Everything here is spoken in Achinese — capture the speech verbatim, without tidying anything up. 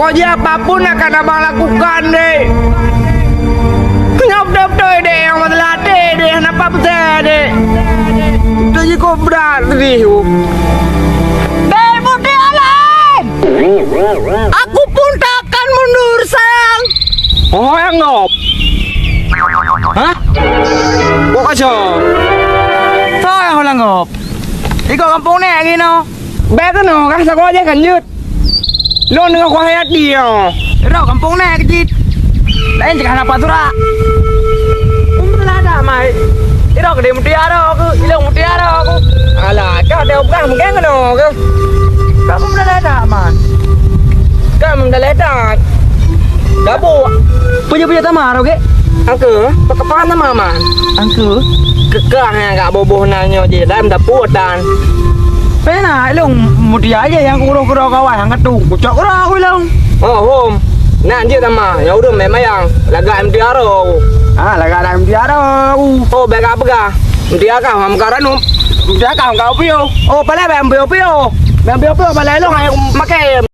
Jadi apapun akan abang lakukan, dek. Nyoe beutôi-beutôi, dek, nyang masalah até, dek, hana pat peue, dek. Beutôi jih kok brat sedih, uh. Dek, muti alam! Aku pun tak akan mundur, sayang. Oh, nyang ngop. Hah? Kok kacau? Soe nyang ulang ngop? Ikot gampông nèk lagèe nyoe. Bèk keunoe, kah sagoe jih kan jeuet. Lôn deungoe kuah Hayati nyoe. Rot gampông nèk keuh cit. Laén cit hana pat surat. Umpala dah, Mai. Irok deh mutiara aku, ilong mutiara aku. Alah, cok deh peugah mungkin keunoe keuh. Kamu dah ledak, Man. Kamu dah ledak. Gabuk. Puja-puja tamah, oke? Angke, pakapa nama, Man? Angke. Kekah nyang gak boboh na nyoe jih, dan dapur dan. Pena, ilong mutia aja nyang kuroh-kuroh kawan, nyang ketu. Kucok kuroh aku ilong. Oh, hom. Nan jeuet sama, nyang ureueng mè mayang. Lagak mutiara aku. Ah, lagak dah mutiara aku. Oh, bèk gak peugah. Mutiara kah, mam ka ranup. Mutiara kah, mam ka upio. Oh, palai bèk upio-upio. Bèk upio-upio, palai ilong, ayo makai.